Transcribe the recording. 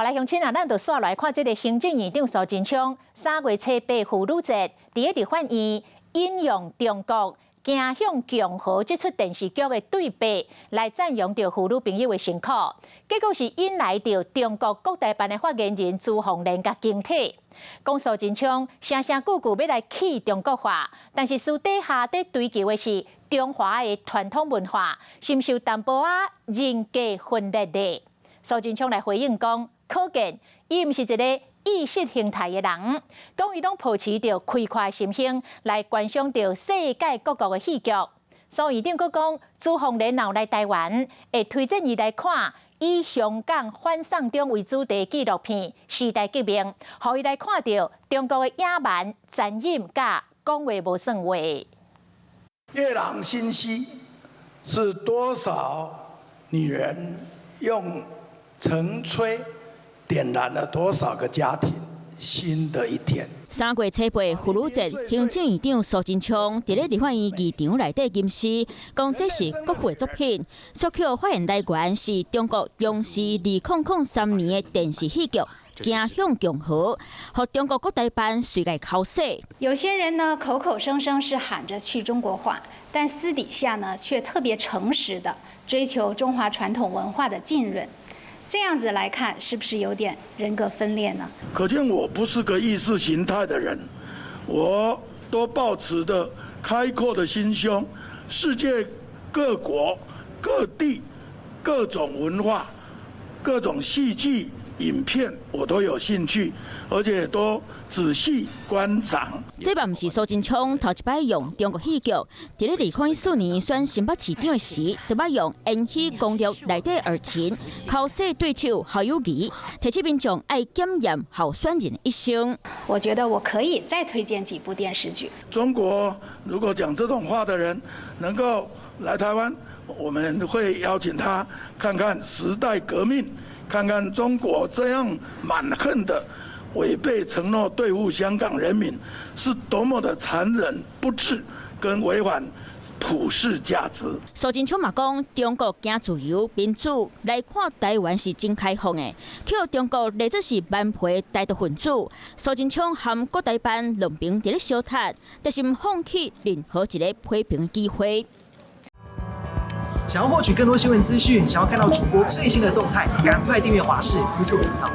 來鄉親啊，咱就煞來看這个行政院長蘇貞昌3月初八婦女節，佇咧立法院引用中國驚向共和這齣電視劇的對白來讚揚著婦女朋友的辛苦，結果是引來著中國國台辦的發言人朱鳳蓮共攻體，講蘇貞昌聲聲句句欲來去中國化，但是私底下佇追求的是中華的傳統文化，是毋是有淡薄仔人格分裂的？蘇貞昌來回應講，可見伊毋是一个意識形態的人，講伊攏抱持著開闊心胸來觀賞著世界各國的戲劇。蘇院長閣講，朱鳳蓮若來台灣，會推薦伊來看以香港反送中為主題紀錄片《時代革命》，予伊來看著中國的野蠻、殘忍佮講話無算話。月朗星稀是多少女人用晨炊點燃了多少個家庭新的一天。3月初八婦女節，行政院長蘇貞昌佇咧立法院議場內底吟詩，講這是國父的作品。索取發言來源是中國央視2003年的電視戲劇《驚向共和》，予中國國台辦隨共剾洗。有些人呢，口口聲聲是喊着去中國化，但私底下呢，卻特別誠實的追求中華傳統文化的浸潤。這樣子來看，是不是有點人格分裂呢？可見我不是個意識形態的人，我都抱持著開闊的心胸，世界各國各地各種文化、各種戲劇、影片，我都有興趣，而且都仔細觀賞。這嘛毋是蘇貞昌頭一擺用中國戲劇，佇咧2014年選新北市長的時，就捌用《延禧攻略》內底爾晴，剾洗對手侯友宜，提醒民眾愛檢驗候選人一生。我覺得我可以再推薦幾部電視劇。中國如果講這種話的人能夠來台灣，我們會邀請他看看時代革命，看看中國這樣蠻橫的違背承諾對付香港人民，是多麼的殘忍不智跟違反普世價值。蘇貞昌嘛講，中國驚自由民主，來看台灣是真開放的，予中國列做是蠻皮台獨分子。蘇貞昌和國台辦兩邊佇咧相踢，但是毋放棄任何一个批評的機會。想要獲取更多新聞資訊，想要看到主播最新的動態，趕快訂閱華視 YouTube 頻道。